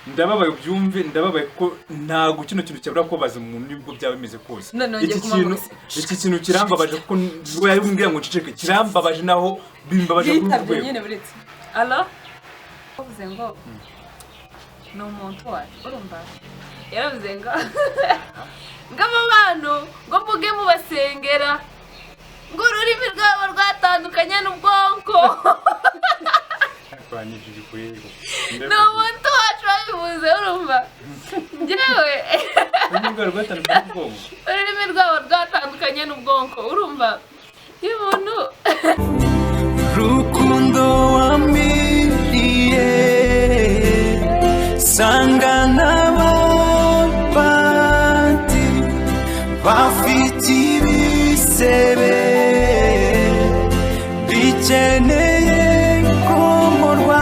Ndababaye, ubyumve, ndababaye kuko ntabwo kino kintu cyabura kubabaza umuntu nibwo byaba bimeze kose. None nongeye Iki kuma kintu, ngo- iki kintu kirambabaje kuko we yari ngo nceceke, kirambabaje naho bimbabaje kuri uru Yitabye rwego. nyine, buretse. Alo, bavuze ngo ni umuntu wacu, urumva, yaravuze ngo abo bantu ngo muge mubasengera, ngo ururimi rwabo rwatandukanye n'ubwonko. Arwanyije kweli. Ni umuntu wacu wabivuze, urumva, njyewe Ururimi rwabo rwatandukanye n'ubwonko. Ururimi rwabo rwatandukanye n'ubwonko, urumva, iyo umuntu Rukundo wamiriye sanga n'abandi bafite ibisebe bikeneye komorwa,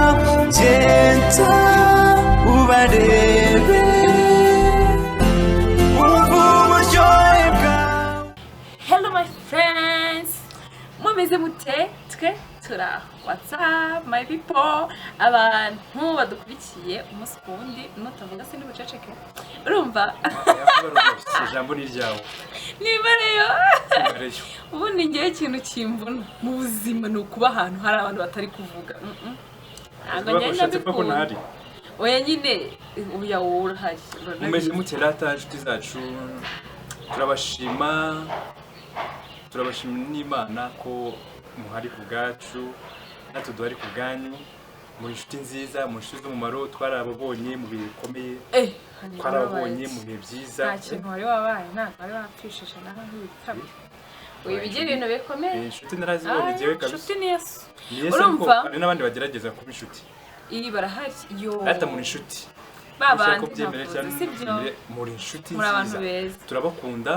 genda ubarebe, wumva uburyohe bwawe. Hello my friends, mumeze mute? Twe turaho. What's up my people, abantu badukurikiye umunsi ku wundi? Nutavuga se ntibuceceke, urumva? Ijambo ni iryawe. Niba rero Reyo. ubundi ngewe ikintu kimvuna mu buzima ni ukuba ahantu hari abantu batari kuvuga. Ntabwo ngenda Ushatse kuvuga ko mbikunda. ntahari? Oya nyine, oya, wowe urahari. Mumeze mute rata, inshuti zacu? Turabashima, turabashima n'Imana ko muhari ku bwacu, natwe duhari ku bwanyu. Muri inshuti nziza, mu inshuti z'umumaro. Twarababonye mu bihe bikomeye, Eh, twarababonye mu bihe byiza. Nta kintu wari wabaye, ntabwo wari wapfishije naho nk'ibitabo wibigira ibintu bikomeye. Eh, inshuti narazibonye njyewe kabisa. Inshuti ni Yesu. Ni Yesu, ariko Urumva? hari n'abandi bagerageza kuba inshuti. Iyi barahari yo. Rata, muri inshuti. Ba Ushaka bandi kubyemera ntavuze, cyangwa sibyo? ntubyemere, muri inshuti Muri abantu nziza. beza. Turabakunda,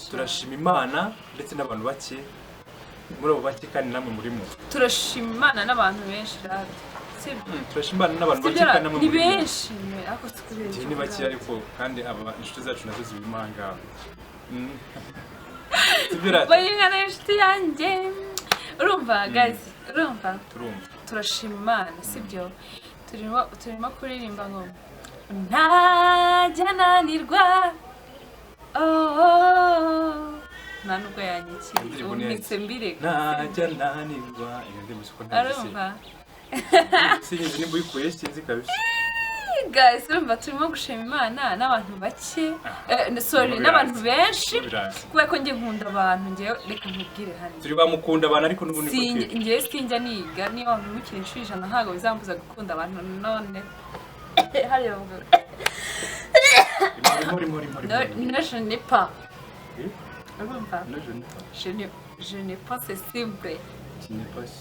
turashima Imana ndetse n'abantu bake. Muri abo bake kandi namwe murimo. Turashima Imana n'abantu benshi rata, sibyo? Turashima Imana n'abantu bake Sibyo? kandi namwe Ni murimo. benshi ariko si kubera Igihe icyo ni bake uvuga. ariko kandi aba inshuti zacu nazo zibirimo aha ngaha. Sibyo rata? Bayingana inshuti yanjye, urumva guys, urumva? Turumva. Turashima Imana, sibyo? Turimo kuririmba ngo ntajya ananirwa. Oh, nta nubwo yanyikiriye. Indirimbo ni Ubu mbireka. Ntajya nanirwa, iyo ndirimbo siko ntazi. Urumva? Sinzi nimba uyikuye, sinzi kabisa. Guys, urumva, turimo gushima Imana n'abantu bake, sorry, Biraza. n'abantu benshi, Biraza. kubera ko njye nkunda abantu. Njyewe reka nkubwire hano. Turi bamukunda abantu, ariko n'ubundi ko Njyewe sinjya niga, niba wampemukira inshuro 100 ntabwo bizambuza gukunda abantu. None hariya bavuga Muri muri muri No, muri. no, je n'ai pas. Eh? Urumva? No, je n'ai pas. Je n'ai pas, c'est simple. Tu n'es pas.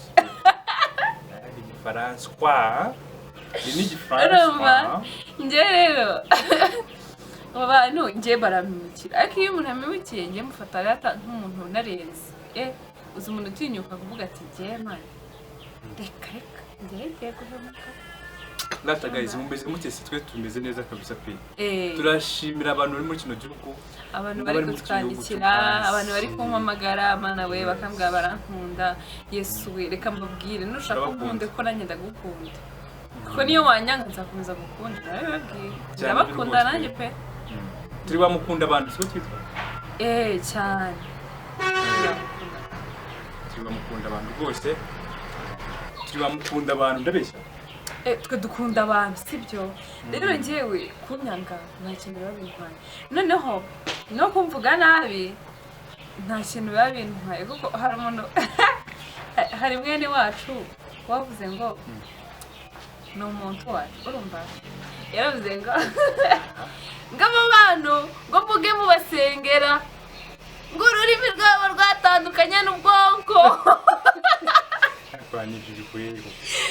Igifaransa kwa ni n'igifaransa. Urumva? Njye rero abo bantu njye barampemukira, ariko iyo umuntu ampemukiye njye mufata rata nk'umuntu unarenze. Uzi umuntu utinyuka kuvuga ati: "Njye man, reka reka, njye ngiye guhemuka." Rata guys, mumeze mute se? Twe tumeze neza kabisa pe. Eh, Turashimira abantu bari muri kino gihugu abantu n'abari bari muri kino gihugu kutwandikira, cyo abantu bari hanze. kumpamagara, mana we, bakambwira barankunda. Yesu we, reka mbabwire, nushaka Turabakunda. unkunde ko nanjye ndagukunda, kuko niyo wanyanga nzakomeza gukunda. Narabibabwiye, Cyane ndabakunda rwose. nanjye pe. Turi bamukunda abantu, siko twitwa? Eh, cyane. Ndabakunda. Turi bamukunda abantu rwose, turi bamukunda abantu, ndabeshya? Eh, twe dukunda abantu, sibyo? Rero njyewe kunyanga nta kintu biba bintwaye, noneho no kumvuga nabi nta kintu biba bintwaye, kuko hari umuntu, hari mwene wacu wavuze ngo ni umuntu wacu, urumva, yaravuze ngo abo bantu ngo muge mubasengera, ngo ururimi rwabo rwatandukanye n'ubwonko. Arwanyije kweli.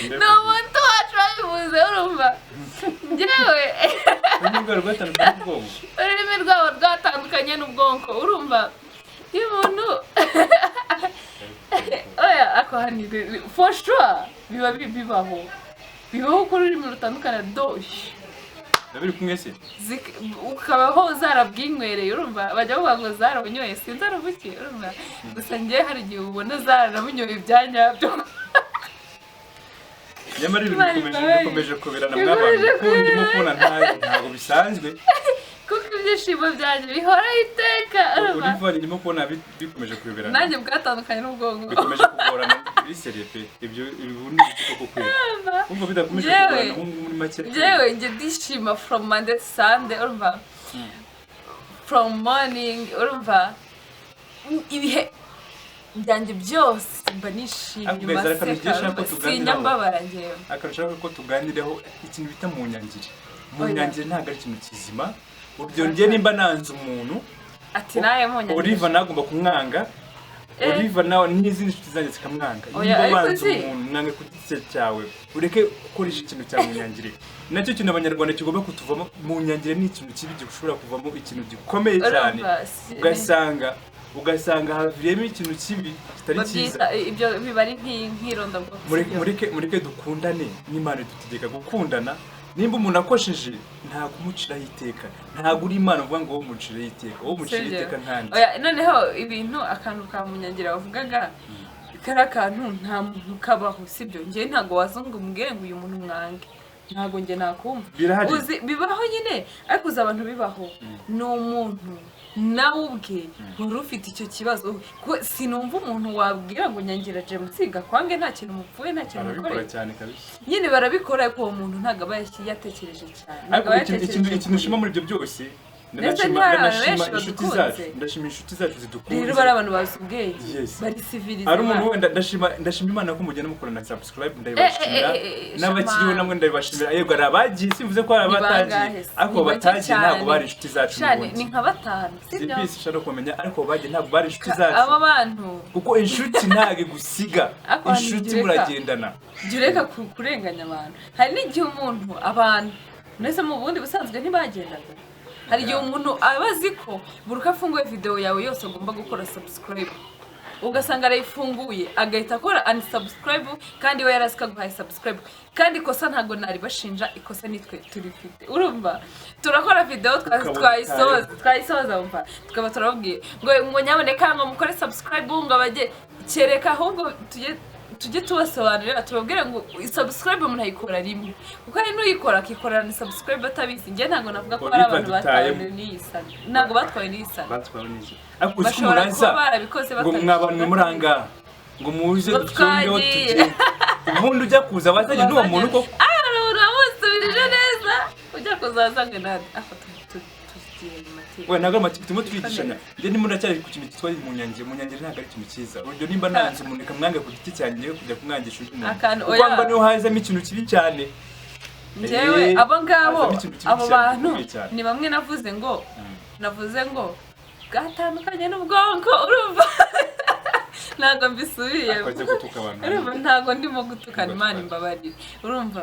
Ni umuntu wacu wabivuze, urumva, njyewe Ururimi rwabo rwatandukanye n'ubwonko. Ururimi rwabo rwatandukanye n'ubwonko, urumva, iyo umuntu, oya, ako hani for sure biba bibaho ko ururimi rutandukana do Ndabiri kumwe se. Ukabaho zarabwinywereye, urumva, bajya bavuga ngo zarabunyoye, sinzi arabuki, urumva, gusa njye hari igihe ubona zaranabunyoye ibya nyabyo. Nyamara ibintu Imana bikomeje imbabarire. bikomeje kuberana Bikomeje mw'abantu, kuko ndimo kuberana. kubona ntabwo bisanzwe. Kuko ibyishimo byanjye bihoraho iteka, urumva? Oliva, ndimo kubona bikomeje kuyoberana. Nanjye bwatandukanye n'ubwonko. Bikomeje kugorana, biri sérieux pe. Ibyo ibi ni ibiki koko kwera? Umva, bidakomeje kugorana nk'ubu muri make. Njyewe njye ndishima from Monday to Sunday, urumva, from morning, urumva, ibihe byanjye byose mba nishimye. Ariko guys, hari akantu mbaseka, ngiye nshaka ko urumva, tuganiraho. sinjya mbabara njyewe. Akantu nshaka ko tuganiraho, ikintu bita mu nyangire. Mu Oya. nyangire ntabwo ari ikintu kizima. Urugero, njye nimba nanze umuntu, Ati nawe munyangire. Oliva nagomba kumwanga. Oliva nawe n'izindi nshuti zanjye zikamwanga. Oya, Nimba ariko wanze umuntu, mwange ku giti cyawe, ureke gukoresha ikintu cya munyangire. Nacyo kintu abanyarwanda kigomba kutuvamo. Mu nyangire ni ikintu kibi gishobora kuvamo ikintu gikomeye cyane. Urumva, Ugasanga haviriyemo ikintu kibi kitari cyiza. Babyita ibyo biba ari nk'irondabwoko. Mureke, Sibyo? mureke dukundane, n'Imana idutegeka gukundana. Nimba umuntu akosheje, nta kumuciraho iteka. Ntabwo uri Imana uvuga ngo wowe umucireho iteka, wowe umuciraho Sibyo? iteka nkandi. Oya, noneho ibintu, akantu ka munyangira wavugaga, kariya kantu nta muntu kabaho, sibyo? Njye ntabwo waza ngo umbwire ngo uyu muntu mwange, ntabwo njye nakumva. Birahari. Uzi bibaho nyine, ariko uzi abantu bibaho, ni umuntu nawe ubwe wari ufite icyo kibazo. Kuko sinumva umuntu wabwira ngo nyangira James gakwange, nta kintu mupfuye, nta kintu Barabikora mukoreye. cyane kabisa. Nyine barabikora, ariko uwo muntu ntabwo aba yatekereje cyane. Ariko Ntabwo aba ikintu yatekereje ikintu nshima kure. muri ibyo byose, Ndetse ndanashima ntihari abantu ndanashima benshi inshuti badukunze. zacu, ndashima inshuti zacu zidukunze. Rero bari abantu bazi ubwenge, Yes. bari civilisé. Ari umuntu wenda, ndashima Imana ko mugenda mukora na subscribe, ndabibashimira. Eh, N'abakiriho shama. namwe ndabibashimira. Yego, hari abagiye, simvuze ko hari Ni abatagiye, bangahe se? ariko Ni bake batagiye ntabwo cyane. bari inshuti zacu Shane, n'ubundi. ni nka batanu, sibyo? Simbizi, nshaka kumenya, ariko bagiye ntabwo bari inshuti zacu, Aba bantu kuko inshuti ntabwo igusiga. Ariko abantu Inshuti jya ureka- muragendana. Jya ureka kurenganya abantu. Hari n'igihe umuntu, abantu mbese mu bundi busanzwe ntibagendaga, hari igihe umuntu aba azi ko buri uko afunguye video yawe yose agomba gukora subscribe, ugasanga arayifunguye agahita akora unsubscribe, kandi we yari azi ko aguhaye subscribe. Kandi ikosa ntabwo naribashinja, ikosa nitwe turifite. Urumva, turakora video Ukabona twayisoza, wumva tukaba turababwiye ngo nyamuneka ngo mukore subscribe, ngo bajye kereka, ahubwo tujye tubasobanurira, tubabwire ngo subscribe umuntu ayikora rimwe, kuko hari n'uyikora akikorera ni subscribe atabizi. Njye ntabwo navuga ko hari Oliva abantu batwawe dutayemo. n'iyi sana, ntabwo batwawe n'iyi sana. Batwawe n'iki? Ariko uzi ko Bashobora umuntu aza kuba barabikoze ngo mwabantu muri ahangaha, ngo muze Ngo ducungeho twagiye. tugende, ubundi ujya kuza wazanye n'uwo muntu koko. Ah, uramusubirije neza, ujya kuzaza ngo nade afata tugiye mu mateka. We, ntabwo ari amatiku, turimo turigishanya. Njye ndimo ndacyari ku kintu cyitwa munyangire. Munyangire ntabwo ari ikintu cyiza. Urugero, nimba nanze umuntu, reka mwange ku giti cyanjye, ngiye kujya kumwangisha undi muntu, Akantu, kuko oya. ngo niho hazamo ikintu kibi cyane. Njyewe abo ngabo, Hazamo ikintu kibi abo cyane, bantu gikomeye cyane. ni bamwe navuze ngo bwatandukanye n'ubwonko, urumva, ntabwo mbisubiyemo. Akoze gutuka abantu. Urumva, ntabwo ndimo gutukana, Imana imbabarire. Urumva,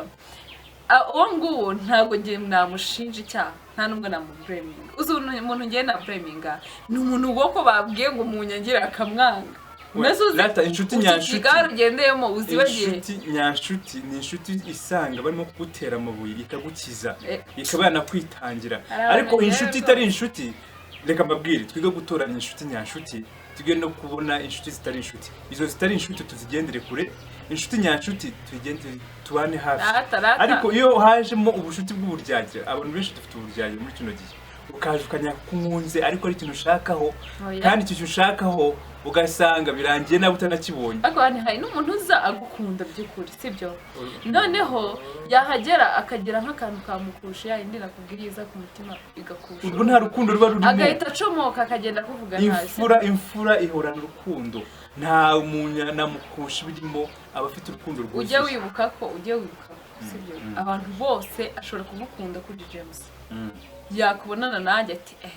uwo nguwo ntabwo ngiye namushinja icyaha, nta nubwo namublaminga. Uzi umuntu ngiye nablaminga ni umuntu wo ko babwiye ngo munyangire akamwanga. Mbese uzi Rata, inshuti utu nyanshuti. kigare ugendeyemo uzibagiye. Inshuti nyanshuti ni inshuti isanga barimo kugutera amabuye ikagukiza, ikaba yanakwitangira. Hari abantu Ariko inshuti rero itari inshuti, reka mbabwire, twige gutoranya inshuti nyanshuti, twige no kubona inshuti zitari inshuti. Izo zitari inshuti tuzigendere kure, inshuti nyanshuti tuyigendere, tubane hafi. Rata, rata. Ariko iyo hajemo ubucuti bw'uburyarya, abantu benshi dufite uburyarya muri kino gihe, ukaje ukanya nkunze ariko ari ikintu ushakaho, Oya. kandi icyo kintu ushakaho ugasanga birangiye nawe utanakibonye. Ariko hari n'umuntu uza agukunda by'ukuri, sibyo? Noneho yahagera akagira nk'akantu kamukurusha, ya yindi nakubwira iza ku mutima igakusha. Urwo nta rukundo ruba rurimo. Agahita acomoka akagenda kuvuga ntazi. Imfura ihorana urukundo, nta munyamukusha birimo, aba afite urukundo Ujye rwuzuye. wibuka ko, sibyo, abantu bose ashobora kugukunda kuri James, yakubonana nanjye ati eh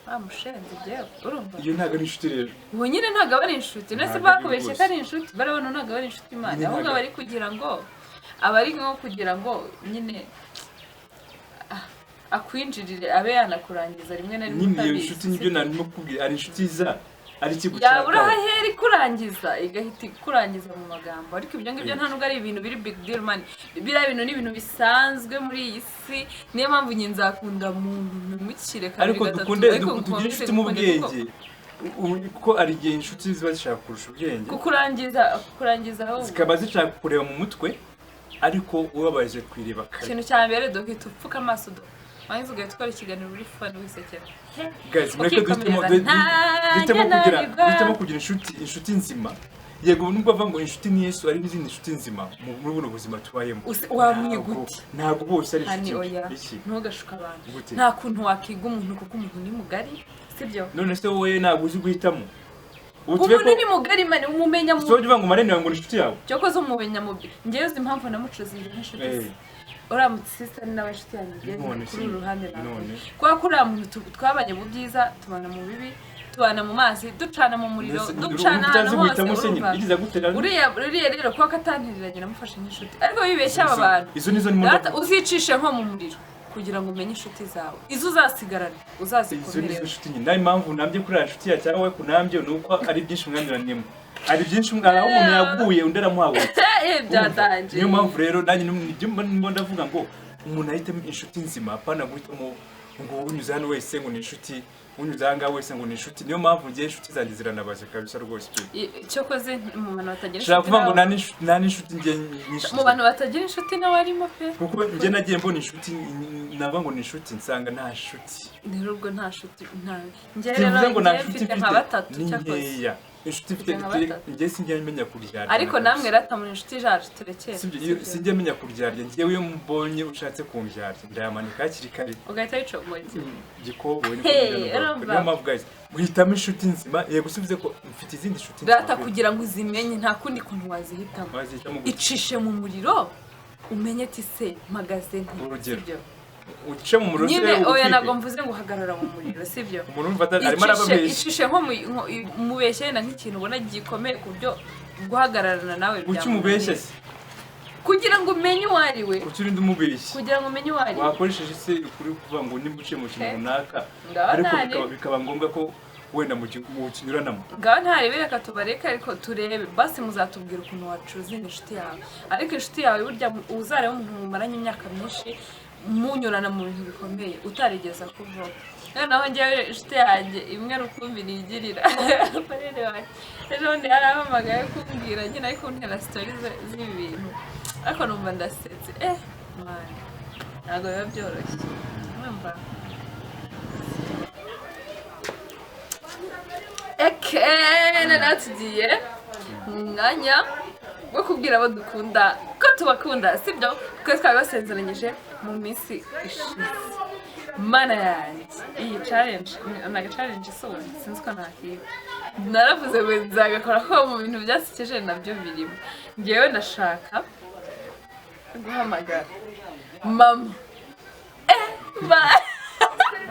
bamushenze byewe, urumva? Iyo ntabwo ari inshuti rero. Ubu nyine ntabwo aba ari inshuti. Nese Ntabwo ari bakubeshye ko rwose. ari inshuti, barabona ntabwo aba ari inshuti Imana, Nyine ahubwo ntabwo- aba ari kugira ngo, aba ari nko kugira ngo nyine akwinjirire, abe yanakurangiza rimwe na rimwe Nyine iyo utabizi. nshuti nibyo narimo kukubwira, ari inshuti za ari Yabura ikigushakaho. ahera ikurangiza, igahita ikurangiza mu magambo. Ariko ibyo ngibyo nta nubwo ari ibintu biri big deal, man. Biriya bintu ni ibintu bisanzwe muri iyi si. Niyo mpamvu njye nzakunda muntu mpemukire kabiri, Ariko gatatu, dukunde ariko tugire nkomeze inshuti mu gukunde bwenge. Kuko hari igihe inshuti ziba zishaka kurusha ubwenge. Kukurangiza, kukurangiza ahubwo. Zikaba zishaka kureba mu mutwe. Ariko ubabaje ku iriba kare. Ikintu cya mbere, duhita upfuka amaso, warangiza ugahita ukora ikiganiro uri funny, wisekera. Guys, mureke duhitemo Ukikomereza. duhitemo Ntajya kugira nanirwa. duhitemo kugira inshuti nzima. Yego, nubwo bavuga ngo inshuti ni Yesu, ari n'izindi nshuti nzima muri buno buzima tubayemo. Wamwiga Ntabwo- ute? Ntabwo bose ari Hani, inshuti oya. mbi. Iki? Ntugashuke abantu. Gute? Nta kuntu wakiga umuntu, kuko umuntu ni mugari, sibyo? None se wowe ntabwo uzi guhitamo? Ubu tuve Umuntu ko ni mugari, man, umumenya mu si wowe uvuga ngo marene yawe ngo ni inshuti yawe? Cyokoze umumenya mu, ngewe uzi impamvu namucuze nk'inshuti ze? Uriya sister ni nawe inshuti yanjye igeze None kuri uru ruhande nawe, none? kubera ko uriya muntu twabanye mu byiza, tubana mu bibi, tubana mu mazi, ducana mu muriro, Mbese ducana utazi ahantu hose. guhitamo se nyine? Urumva? Yigeze agutera? Uriya rero, kuba ko atantereranye, namufashe nk'inshuti, ariko bibeshya aba bantu. Izo nizo ni Data, uzicishe nko mu muriro kugira ngo umenye inshuti zawe, izo uzasigarana Izo nizo uzazikomereho. nshuti nyine. Nayo impamvu nambye kuri iriya nshuti ya cyangwa we kunambye, ni uko ari byinshi mwanyuranyemo, ari byinshi, hari aho umuntu yaguye undi aramuhagurutsa. Byatangiye. Niyo mpamvu rero nanjye nibyo ndimo ndavuga ngo umuntu ahitemo inshuti nzima, apana guhitamo ngo unyuze hano wese ngo ni inshuti, unyuze aha ngaha wese ngo ni inshuti. Niyo mpamvu ngiye inshuti zanjye ziranabaze kabisa rwose pe. Cyokoze mu bantu batagira Nshaka kuvuga ngo nawe- nta n'inshuti njye nyinshi. Mu bantu batagira inshuti nawe arimo pe. Kuko njye nagiye mbona inshuti, navuga ngo ni inshuti, nsanga nta nshuti. Rero ubwo nta nshuti, nta njye rero Simvuze ngo nta njye nshuti mfite mfite, nka batatu ni cyakoze. nkeya inshuti mfite. Mfite nka batatu. Njye sinjya menya kuryarya. Ariko namwe rata muri inshuti zacu, turekere. Sibyo, sinjya menya kuryarya. Njyewe iyo mbonye ushatse kundyarya, ndayamanika hakiri kare. Ugahita wicogoye. Gikoboyi niko Hey, kugira ngo urumva? Niyo mpamvu, guys, muhitamo inshuti nzima. Yego, usubize ko mfite izindi nshuti nzima Rata, pe. kugira ngo uzimenye, nta kundi kuntu wazihitamo. Wazihitamo gute? Icishe mu muriro umenye ati: "Se mpagaze nte?" Urugero. Sibyo? Uce mu muriro se? Nyine oya. Ugutwike. Ntabwo mvuze ngo uhagarara mu muriro, sibyo? Umuntu wumva arimo Icishe arababeshya. Icishe nko mubeshye wenda nk'ikintu ubona gikomeye ku buryo guhagararana nawe Kuki umubeshya se? Kugira ngo umenye uwo ari we. Kuki urinda umubeshya? Kugira ngo umenye uwo ari we. Wakoresheje se ukuri kuvuga ngo nimba uciye mu kintu Okay. runaka, Ngaho ariko ntari. bikaba ngombwa ko wenda mukinyuranamo. Ngaho ntarebe, reka tubareke, ariko turebe basi muzatubwira ukuntu wacuza inshuti yawe. Ariko inshuti yawe burya, uzarebe umuntu mumaranye imyaka myinshi, munyurana mu bintu bikomeye, utarigeze akuvaho. Noneho njyewe inshuti yanjye imwe rukumbi nigirira, parrain wanjye, ejo bundi yarampamagaye kumbwira nyine, ari kuntera story z'ibi bintu, ariko numva ndasetse. Man, ntabwo biba byoroshye, urumva? Eke, noneho tugiye mu mwanya wo kubwira abo dukunda ko tubakunda, sibyo? Twe twabibasezeranyije mu minsi ishize. Mana yanjye, iyi challenge ntabwo challenge isobanutse, sinzi ko nakiga. Naravuze ngo nzagakora ko mu bintu byasekeje nabyo birimo. Ngewe ndashaka guhamagara mama. Ma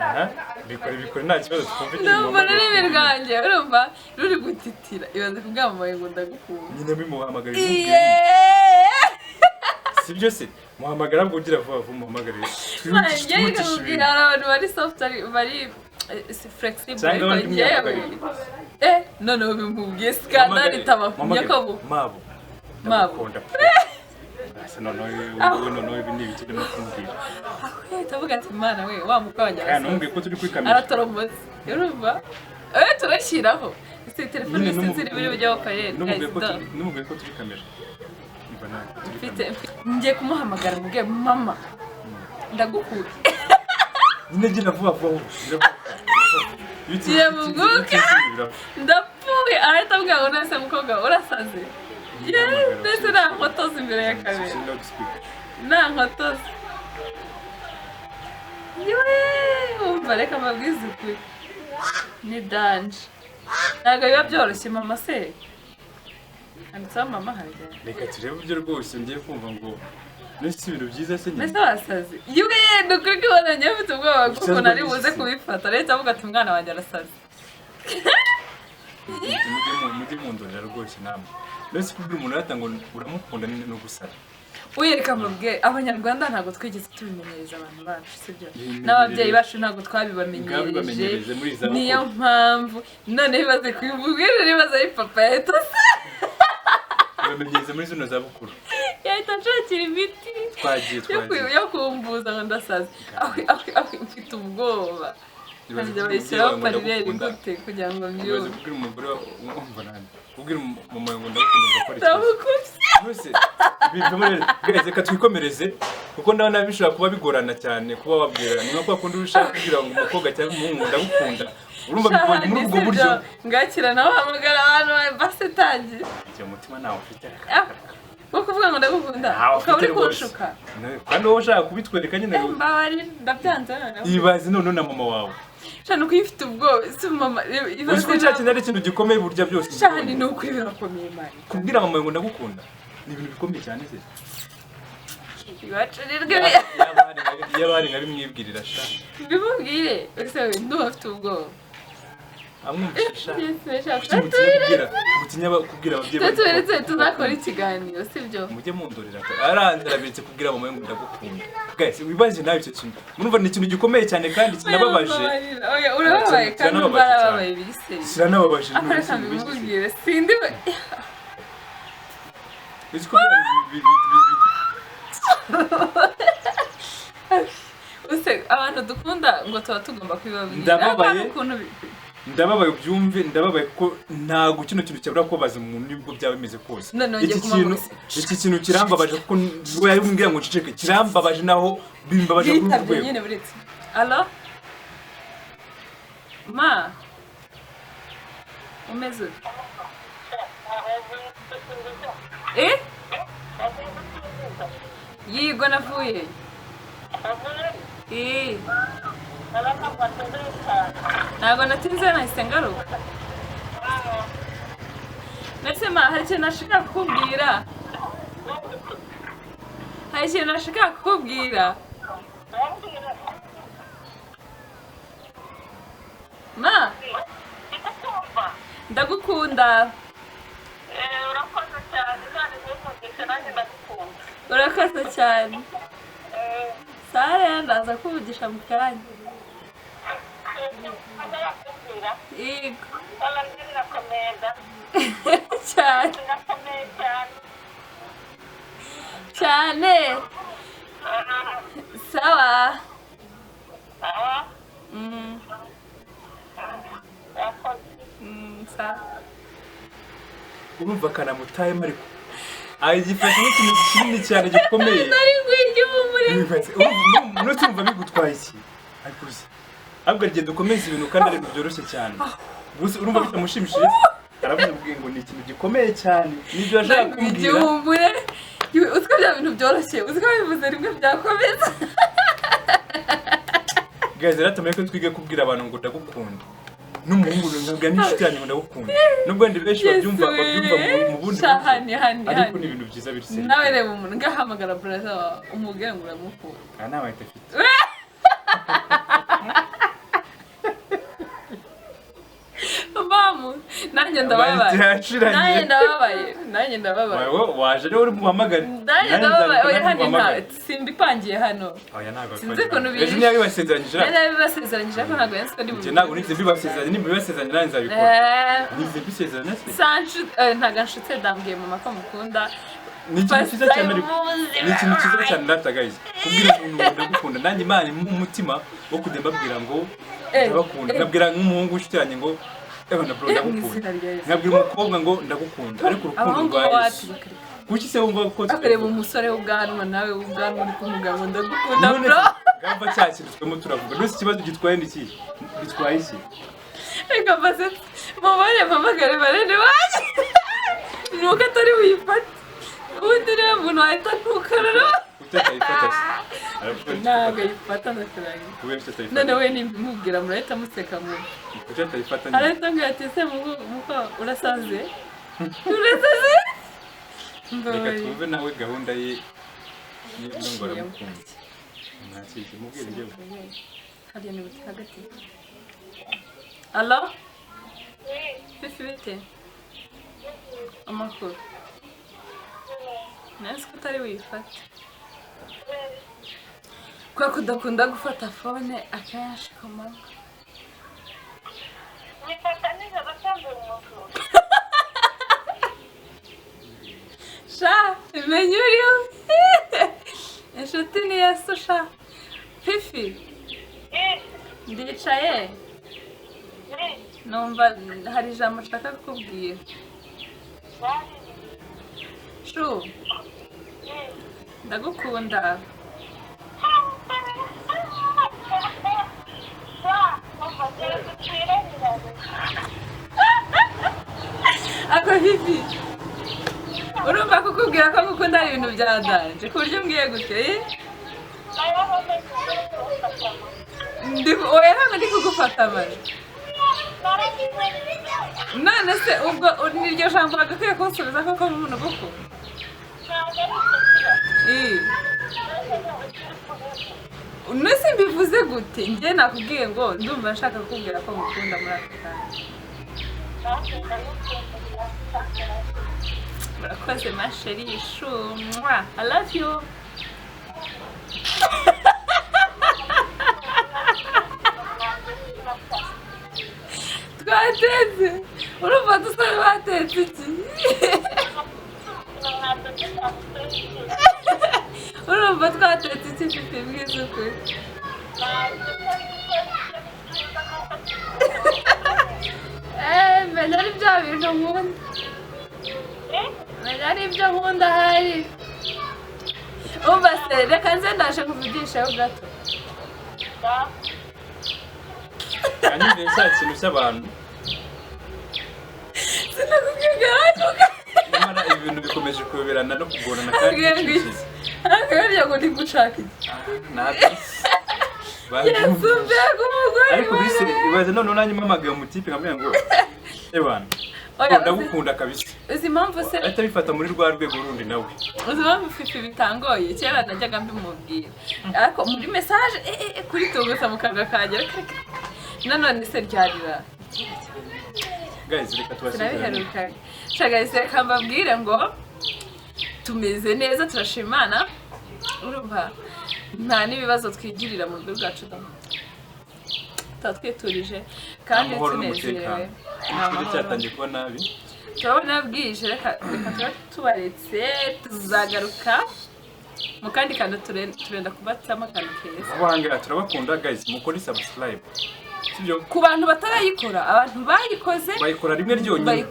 Aha, bikore, bikore, nta kibazo, twumve ikintu Ndumva muhamagara. ururimi rwanjye, urumva ruri gutitira. Ibaze kubwamamaye ngo ndagukunda. Nyine bimuhamagara. Iye. Si byo se? Muhamagara ahubwo, ugira vuba vuba, umuhamagare. Njye Twihutishe nkakubwira, ibintu. hari abantu bari soft, bari flexible, Cyangwa ariko abandi njyewe muhamagare. Noneho bimubwiye, scandal itaba. Muhamagare. Nyakobo. Mabo. Mabo. Ndagukunda pe. Asa noneho wowe, noneho ibi ni ibiki urimo kumbwira? Ahita avuga ati: "Mana we, wa mukobwa wanjye Kandi arasaze." ntumbwiye ko turi kuri kamera. Aratoromotse, urumva? Turashyiraho ese telefone? Nyine Sinzi niba iri bujyeho parrain. Numubwiye ko turi kamera. Umva, ntabwo turi Mfite kamera. Ngiye kumuhamagara mubwiye: "Mama, ndagukunda." Nyine gira vuba vuba, gira vuba vuba. Iyo Ngiye mu mwuka. utsinze birapfa. Ndapfuye, arahita ambwira ngo: "Nese mukobwa urasaze?" Yeee, mbese nta nkotozi imbere ya kamera. Shyira loudspeaker. Nta nkotozi. Yewe, wumva, reka mbabwize ukuri, ni danger, ntabwo biba byoroshye. Mama se handitseho mama harya? Reka turebe ibyo rwose. Ngiye kumva ngo nese si ibintu byiza se nyine? Mbese wasaze? Yewe, ni ukuri kubona njyewe mfite ubwoba kuko Usazwe nari buze n'iki? kubifata leta avuga ati: "Umwana wanjye arasaze." Mujye mundorera rwose namwe. Mbese kubwira umuntu arata ngo uramukunda ni ugusara? Uyereka mbabwire, Abanyarwanda ntabwo twigeze tubimenyereza abantu bacu, sibyo? Bimenyereze. N'ababyeyi bacu ntabwo twabibamenyereje. Ngabibamenyereze muri za Niyo bukuru. mpamvu noneho ibaze kubibwira, nibaze ari papa, yahita asa Bibamenyereze muri zino zabukuru. Yahita anshakira imiti Twagiye, twagiye. Yo kumbuza ngo ndasaze. Ahwi, ahwi, ahwi, mfite ubwoba. Ibaze Nkajya kubwira bayishyiraho umubyeyi wawe ngo parrain ndagukunda. gute kugira ngo Ibaze mbyumve? kubwira umugore wumva nanjye, kubwira mama wawe ngo ndagukunda ugakora ikibazo. Ndamukubye. Rwose Bivemo rero. Guys, reka twikomereze, kuko ndabona bishobora kuba bigorana cyane kuba wabwira. Ni nka kwa kundi ushaka kugira ngo umukobwa cyangwa umuhungu ndagukunda, urumva bibonye muri ubwo buryo. Ngakira nawe hamagara abantu basi tangiye. Icyo mutima ntawe ufite. Ah, wo kuvuga ngo ndagukunda Ntawe ukaba ufite uri rwose. kunshuka. Kandi wowe ushaka kubitwereka nyine. Mbabarira, ndabyanze noneho. Ibaze noneho na mama wawe. Shana uko uyifite ubwoba si mama. Uzi ko cya kintu ari ikintu gikomeye burya byose. Shana, ni ukuri birakomeye, man. Kubwira mama ngo ndagukunda ni ibintu bikomeye cyane se. Iwacu ni Iyo abari nkabimwibwirira sha. Bimubwire ese ndumva afite ubwoba. Amwumvisha sha. Yes, sha. Kuki mutinya kubwira, mutinya kubwira ababyeyi banyu? Tuberetse tuzakora ikiganiro, sibyo? Mujye mundorera, aranze arabiretse kubwira mama ngo ndagukunda. Guys, wibaze nawe icyo kintu, murumva ni ikintu gikomeye cyane kandi kinababaje. Oya, urababaye kandi. Kiranababaje cyane. Barababaye biri Kiranababaje. Akareka mbimubwire, sindi. Uzi ko Use abantu dukunda ngo tuba tugomba kubibabwira. Ndababaye. Abantu ukuntu Ndababaye, ubyumve, ndababaye kuko ntabwo kino kintu cyabura kubabaza umuntu nibwo byaba bimeze kose. None nongeye Iki kuma kintu, ngo iki kintu kirambabaje kuko we yari kumbwira ngo nceceke, kirambabaje naho bimbabaje kuri uru Yitabye rwego. nyine, buretse. Alo ma, umeze ute? Eh, yigo navuye. Eh, ntabwo natinze, nahise ngaruka. Ndetse ma, hari ikintu nashaka kukubwira, hari ikintu nashaka kukubwira ma. Ndagukunda. Urakoze cyane, Imana iguhe, nanjye ndagukunda. Urakoze cyane. Sare, ndaza kuvugisha mu kanya. Azakubwira. Yego. Amajwi birakomeye da. Cyane. Birakomeye cyane. Cyane, sawa. Sawa. Urakoze. Sawa. Urumva kanamutayemo, ariko agifashe nk'ikintu kinini cyane gikomeye. Nari nk'igihumure. Urumva urumva bigutwaye iki? Ariko uzi ahubwo rigenda ukomeza ibintu kandi ari ibintu byoroshye cyane gusa urumva bitamushimishije, aravuze ngo ni ikintu gikomeye cyane nibyo yashaka kumbwira. Igihumure, uziko bya bintu byoroshye, uziko bivuze rimwe byakomeza. Guys, rero ko twige kubwira abantu ngo ndagukunda, n'umuhungu nkabwira n'inshuti yanjye ngo ndagukunda, nubwo wenda benshi babyumva mu bundi Sha, buryo, hani hani ariko ni hani ibintu byiza biri serious. Nawe reba umuntu ngahamagara brother wawe umubwire ngo uramukunda. Aha nta mayinite afite. Mamu, nanjye ndababaye. Amayinite yashiranye. Nanjye ndababaye, nanjye ndababaye. Wowe waje rero uri buhamagare. Nanjye ndababaye. Oya, hano nta simbipangiye hano. Oya, ntabwo. Sinzi ukuntu ejo bishe. niba bibasezeranyije. Nari nabibasezeranyije ariko ntabwo yansi ko ndi Njye ntabwo nigeze mbibasezeranya, nimba bibasezeranya nanjye nzabikora. Nigeze mbisezeranya se? Ntabwo anshutse, ndambwiye mama ko mukunda. Ni ikintu cyiza cyane, ariko First time mu buzima. ni ikintu cyiza cyane ndata, guys, kubwira umuntu ngo ndagukunda. Nanjye Imana impa umutima wo kujya mbabwira ngo ndabakunda, nkabwira nk'umuhungu w'inshuti yanjye ngo eba na bro Mu ndagukunda, izina rya Yesu. nkabwira umukobwa ngo ndagukunda, ariko urukundo Abahungu rwa bo Yesu. wapi, bakareka. Kuki se wumva ko Akareba umusore w'ubwanwa, nawe w'ubwanwa uri kumugabo, ndagukunda None bro. gava cya kintu twemo turavuga ndetse ikibazo gitwaye ni iki? Gitwaye iki? Reka mbaze, mubare mpamagare barene banjye, ni uko atari buyifate, ubundi niwe muntu wahita ntukarara. Kuki atayifata se? Aravuga ati, Ntabwo ayifata, ndakuranga. Kubera icyo atayifata? None we nimbimubwira murahita museka mu Kuki atayifata nyine? Arahita ambwira ati: "Ese muko urasaze, urasaze?" Reka Mbabarira. twumve nawe gahunda ye niba ngo aramukunda, nta kintu mubwira njyewe. Hariya ni buti hagati. Alo Fifi, bite? Amakuru? Nzi ko utari buyifate kubera ko udakunda gufata phone akenshi ku manywa. Nyifata nijoro cyangwa umujura. Sha, menya uriho inshuti ni Yesu. Sha Fifi, ndicaye numva hari ijambo nshaka kukubwira. Shu. Ndagukunda. Ako Fifi, urumva kukubwira ko ngukunda ari ibintu bya danger ku buryo umbwiye gutyo, eh? Oya, ntabwo ndi kugufata amajwi. None se ubwo niryo jambo wagakwiye kunsubiza koko nk'umuntu ugukunda? Eh. Nese mbivuze gute? Njye nakubwiye ngo ndumva nshaka kukubwira ko ngukunda muri aka kanya. Murakoze ma chérie, chou, mwah, I love you. Twatetse, urumva dusa batetse iki? Urumva twatetse iki Fifi, mbwiza ukuri? Menya ari bya bintu nkunda. Menya ari ibyo nkunda ahari. Umva se, reka nze ndaje nkuvugisheho gato. Anyumviye cya kintu cy'abantu. Sinakubwiye aravuga. Nyamara ibi bintu bikomeje kuyoberana no kugorana kandi Ambwiye ngo iki? bicecetse. Ambwiye ngo ndi gushaka iki? Ntabwo. Yesu, mbega umugore Ariko bise we! ibaze noneho nanjye mpamagaye umutipe nkamubwira ngo ebana, Oya, ndagukunda kabisa. Uzi impamvu se? Ahita abifata muri rwa rwego rundi nawe. Uzi impamvu Fifi bitangoye? Kera najyaga mbimubwira. Ariko muri message kuri tungusa mu kanwa kanjye. Reka reka. Nanone se ryarira. Guys, reka tubasezerane. Turabiheruka. Shaka se reka mbabwire ngo tumeze neza, turashima Imana. Urumva nta n'ibibazo twigirira mu rugo rwacu da. Tuba twiturije kandi Amahoro tunezerewe. n'umutekano. Ni Ikirere amahoro. cyatangiye kuba nabi. Turabona bwije, reka reka tuba tubaretse, tuzagaruka mu kandi kantu turenda kubatamo akantu keza. Vuba turabakunda guys, mukore subscribe. Sibyo? Ku bantu batarayikora, abantu bayikoze Bayikora rimwe ryonyine.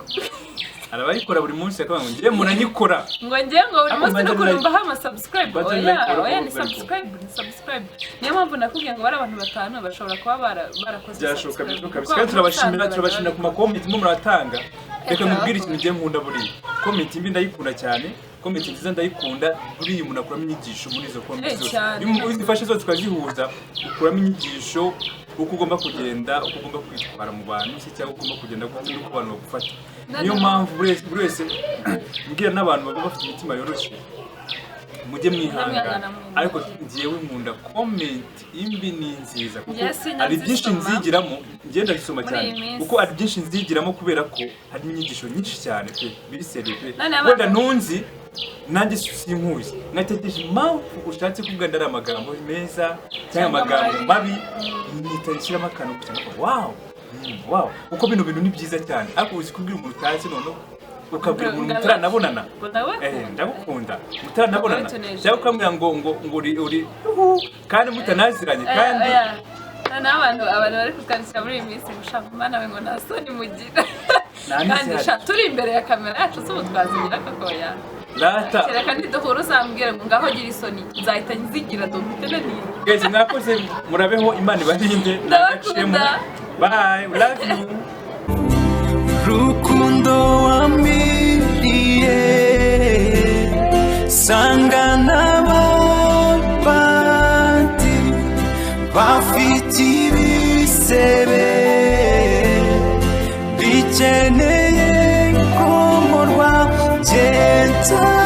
Hari abayikora buri munsi akavuga ngo ngiye muranyikora. Ngo ngiye ngo buri Ariko munsi mbanza no kurumva like. hama subscribe. Mbanza Oya, like, oya, ni urumva ariko. subscribe, ni subscribe. Niyo mpamvu nakubwiye ngo bari abantu batanu bashobora kuba barakoze Byashoboka subscribe. bishoboka. Kuko Kandi turabashimira, ubusanzwe turabashimira ku bajya ma comment mwe muratanga. Reka nkubwire Turabakunda. ikintu ngiye nkunda buriya. Comment mbi ndayikunda cyane, comment nziza ndayikunda, buriya umuntu akuramo inyigisho muri izo comment zose. Cyane. Iyo uzifashe zose ukazihuza, ukuramo inyigisho uko ugomba kugenda, uko ugomba kwitwara mu bantu se, cyangwa uko ugomba kugenda gute n'uko abantu bagufata. Niyo mpamvu buri wese mbwira n'abantu baba bafite imitima yoroshye, mujye mwihangana. Ariko njyewe nkunda comment imbi ni nziza kuko Njye sinjya hari byinshi nzisoma. nzigiramo, ngenda nzisoma Muri cyane iyi minsi. kuko hari byinshi nzigiramo kubera ko hari inyigisho nyinshi cyane pe, biri sérieux pe. None Wenda ntunzi nanjye sinkuzi, natekereje impamvu ushatse kuvuga ndari amagambo meza cyangwa Cyangwa amagambo mabi. mabi, mpita nshyiramo akantu gusa nkavuga, wow, wow, kuko bino bintu ni byiza cyane. Ariko uzi kubwira umuntu utazi, noneho ukabwira umuntu mutaranabonana, Ngo ndagukunda. Ndagukunda mutaranabonana, Ngo cyangwa ukamubwira ngo uri uhu, kandi mutanaziranye kandi Oya. Noneho abantu bari kutwandikira muri iyi minsi ngo shaka Mana we, ngo nta soni mugira. Nta Kandi n'izihari. sha turi imbere ya kamera yacu se ubu twazigira koko ya. Rata. Kereka niduhura uzambwira ngo ngaho gira isoni, nzahita nzigira dufite na nini. Guys, mwakoze, murabeho, Imana ibarinde. Ndabakunda. Bye, we love you. Rukundo wamiriye sanga n'ababandi bafite ibisebe bikeneye komorwa genda.